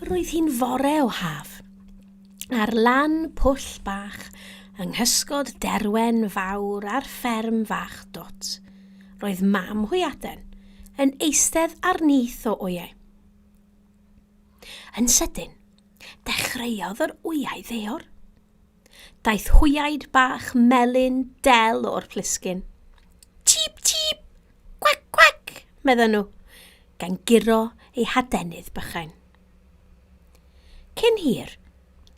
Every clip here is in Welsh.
Roedd hi'n fore o haf. Ar lan pwll bach, yng nghysgod derwen fawr ar fferm fach dwt, roedd mam hwyaden yn eistedd ar nyth o wyau. Yn sydyn, dechreuodd yr wyau ddeor. Daeth hwyaid bach melyn del o'r plisgyn. Cheep, cheep! Cwac, cwac! medden nhw, gan guro eu hadenydd bychain. Cyn hir,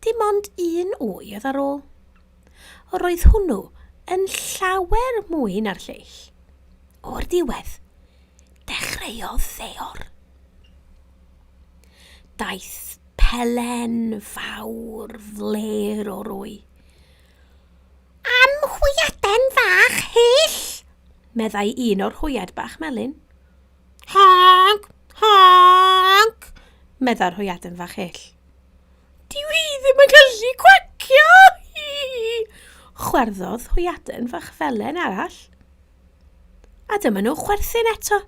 dim ond un wy oedd ar ôl. Roedd hwnnw yn llawer mwy na'r lleill. O'r diwedd, dechreuodd ddeor. Daeth pelen fawr flêr o'r wy. Am hwyaden fach hyll, meddai un o'r hwyad bach melyn. Honk, honk, meddai'r hwyaden fach hyll. Dyw hi ddim yn gallu cwacio! Chwarddodd hwyaden fach felen arall. A dyma nhw'n chwerthin eto,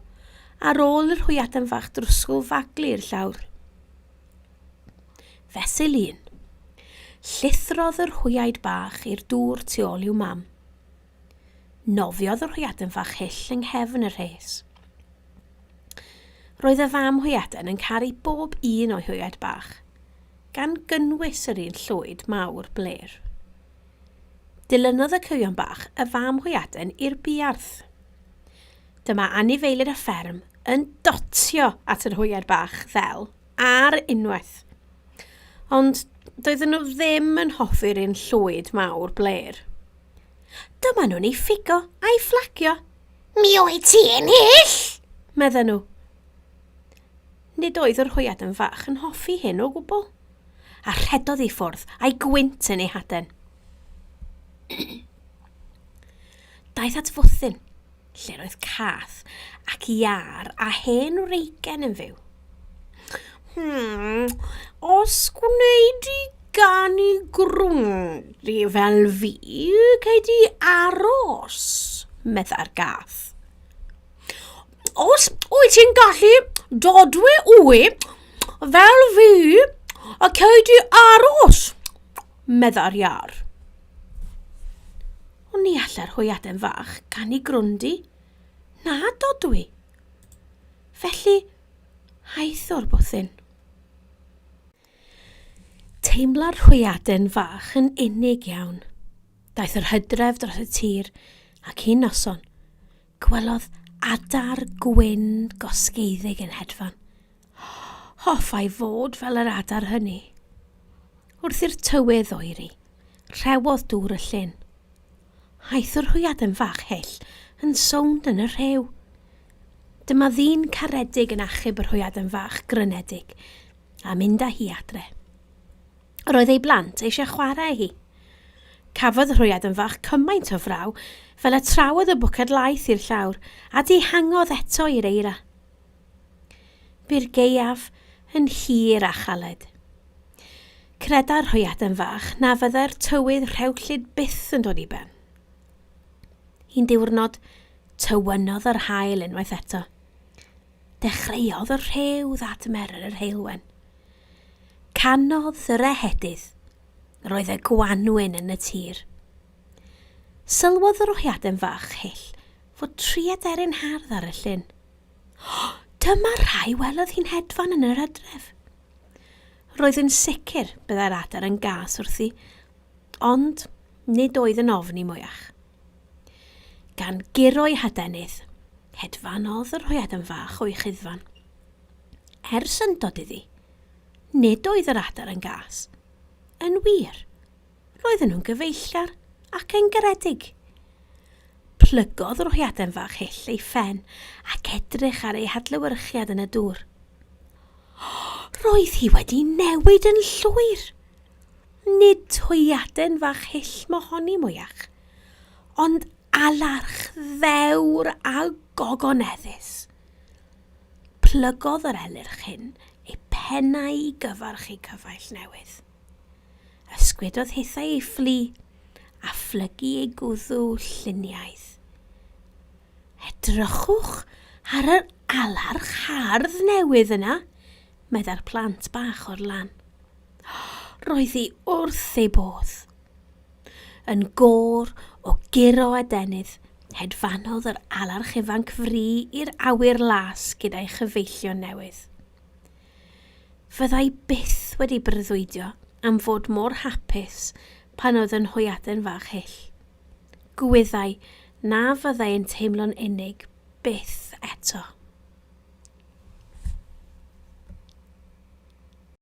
ar ôl i'r hwyaden fach drwsgwl faglu i'r llawr. Fesul un, llithrodd yr hwyaid bach i'r dŵr tu ôl i'w mam. Nofiodd yr hwyaden fach hyll yng nghefn y rhes. Roedd y fam hwyaden yn caru bob un o'i hwyaid bach, gan gynnwys yr un llwyd mawr blêr. Dilynodd y cywion bach y fam hwyaden i'r buarth. Dyma anifeiliaid y fferm yn dotio at yr hwyaid bach ddel ar unwaith. Ond doedden nhw ddim yn hoffi'r un llwyd mawr blêr. Dyma nhw'n ei ffigo a'i fflagio. Mi wyt ti'n hyll! medden nhw. Nid oedd yr hwyaden fach yn hoffi hyn o gwbl, a rhedodd i ffwrdd a'i gwynt yn ei haden. Daeth at fwthyn, lle roedd cath ac iâr a hen wreigen yn fyw. Hmm, os gwnei di ganu grwndi fel fi, cei di aros, meddai'r gath. Os wyt ti'n gallu dodwy wy fel fi, a cei di aros, meddai'r iâr. Ond ni allai'r hwyaden fach ganu grwndi, na dodwy. Felly, aeth o'r bwthyn. Teimla'r hwyaden fach yn unig iawn. Daeth yr hydref dros y tir, ac un noson, Gwelodd adar gwyn gosgeiddig yn hedfan. Hoffai fod fel yr adar hynny. Wrth i'r tywydd oeri, rhewodd dŵr y llyn. Aeth yr hwyaden fach hyll yn sownd yn y rhew. Dyma ddyn caredig yn achub yr hwyaden fach grynedig a mynd â hi adre. Roedd ei blant eisiau chwarae hi. Cafodd y rhwyad yn fach cymaint o fraw fel y trawodd y bwced laeth i'r llawr a dihangodd eto i'r eira. Bu'r gaeaf yn hir a chaled. Creda'r rhwyaden fach na fyddai'r tywydd rhewllyd byth yn dod i ben. Un diwrnod, tywynnodd yr haul unwaith eto. Dechreuodd y rhew ddadmer yn yr heulwen. Canodd yr ehedydd. Roedd y gwanwyn yn y tir. Sylwodd yr ohiaden fach hyll fod tri aderyn hardd ar y llyn. Dyma'r rhai welodd hi'n hedfan yn yr hydref. Roedd yn sicr byddai'r adar yn gas wrthi, ond nid oedd yn ofni mwyach. Gan guro'i hadenydd, hedfanodd yr hwyaden fach o'i chuddfan. Er syndod iddi, nid oedd yr adar yn gas. Yn wir, roedden nhw'n gyfeillgar ac yn garedig. Plygodd yr hwyaden fach hyll ei phen ac edrych ar ei hadlewyrchiad yn y dŵr. Roedd hi wedi newid yn llwyr! Nid hwyaden fach hyll mohoni mwyach, ond alarch ddewr a gogoneddus. Plygodd yr elyrch hyn eu pennau i gyfarch eu cyfaill newydd. Ysgwydodd hithau ei fflu a phlygu ei gwddw lluniaidd. Edrychwch ar yr alarch hardd newydd yna, meddai'r plant bach o'r lan. Roedd hi wrth ei bodd. Yn gôr o guro adenydd, hedfanodd yr alarch ifanc fri i'r awyr las gyda'i chyfeillion newydd. Fyddai byth wedi breuddwydio am fod mor hapus pan oedd yn hwyaden fach hyll. Gwyddai na fyddai yn teimlo'n unig byth eto.